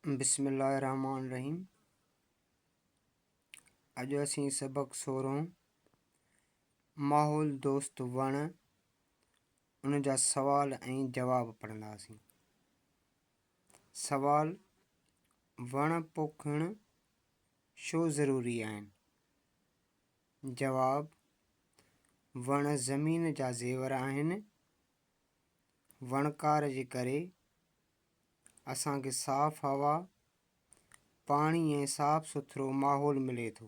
بسم الله الرحمٰن الرحيم اڄ اسين سبق سورهون ماحول دوست وڻ ان جا سوال ۽ جواب پڙهنداسين. سوال، وڻ پوکڻ ڇو ضروري آهن؟ جواب، وڻ زمين جا زيور آهن. وڻڪار جي ڪري اسان کي صاف هوا، پاڻي ۽ صاف سٿرو ماحول ملي ٿو.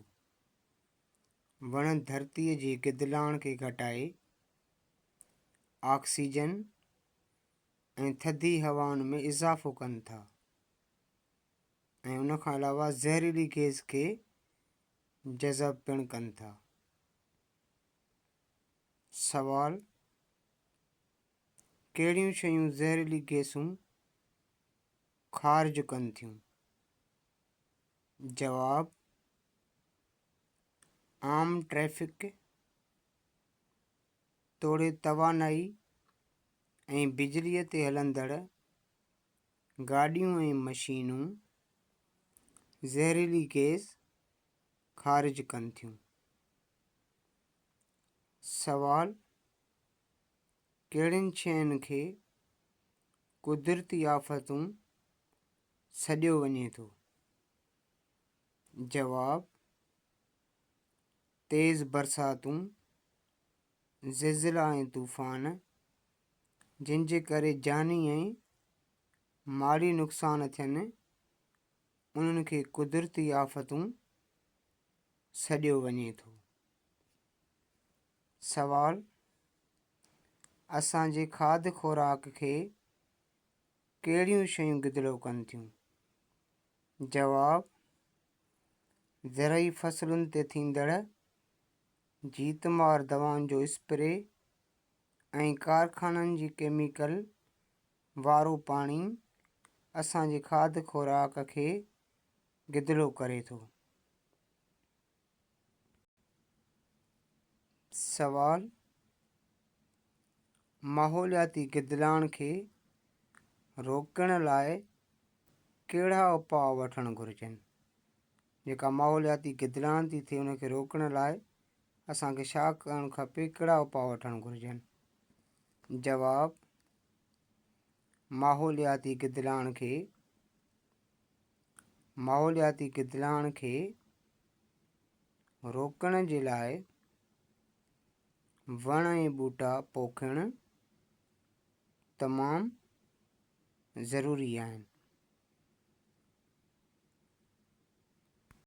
وڻ ڌرتيء جي گدلاڻ کي گهٽائي آڪسيجن ۽ ٿڌي هوائن ۾ اضافو ڪن ٿا ۽ ان کان علاوه زهريلي گيس کي جذب پڻ ڪن ٿا. سوال، ڪهڙيون شيون زهريلي گئسون خارج ڪن ٿيون؟ جواب، عام ٽريفڪ توڙي توانائي ۽ بجليء تي هلندڙ گاڏيون ۽ مشينون زهريلي گئس خارج ڪن ٿيون. سوال، ڪهڙين شين کي قدرتي آفتون سڏيو وڃي ٿو؟ جواب، تيز برساتون، زلزلا ۽ طوفان، جن جي ڪري جاني ۽ مالي نقصان ٿين، انهن کي قدرتي آفتون سڏيو وڃي ٿو. سوال، اسان جي کاڌ خوراڪ کي ڪهڙيون شيون گدلو ڪن ٿيون؟ جواب، زرعي فصلن تي ٿيندڙ جيت مار دوائن جو اسپري ۽ ڪارخانن جي ڪيميڪل وارو پاڻي اسان جي کاڌ خوراڪ کي گدلو ڪري ٿو. سوال، ماحولياتي گدلاڻ کي روڪڻ لاء ڪهڙا اپاء وٺڻ گهرجن؟ جيڪا ماحولياتي گدلاڻ ٿي ٿئي ان کي روڪڻ لاء اسان کي ڇا ڪرڻ کپي، ڪهڙا اپاء وٺڻ گهرجن؟ جواب، ماحولياتي گدلاڻ کي ماحولياتي گدلاڻ کي روڪڻ جي لاء وڻ ۽ ٻوٽا پوکڻ تمام ضروري آهن.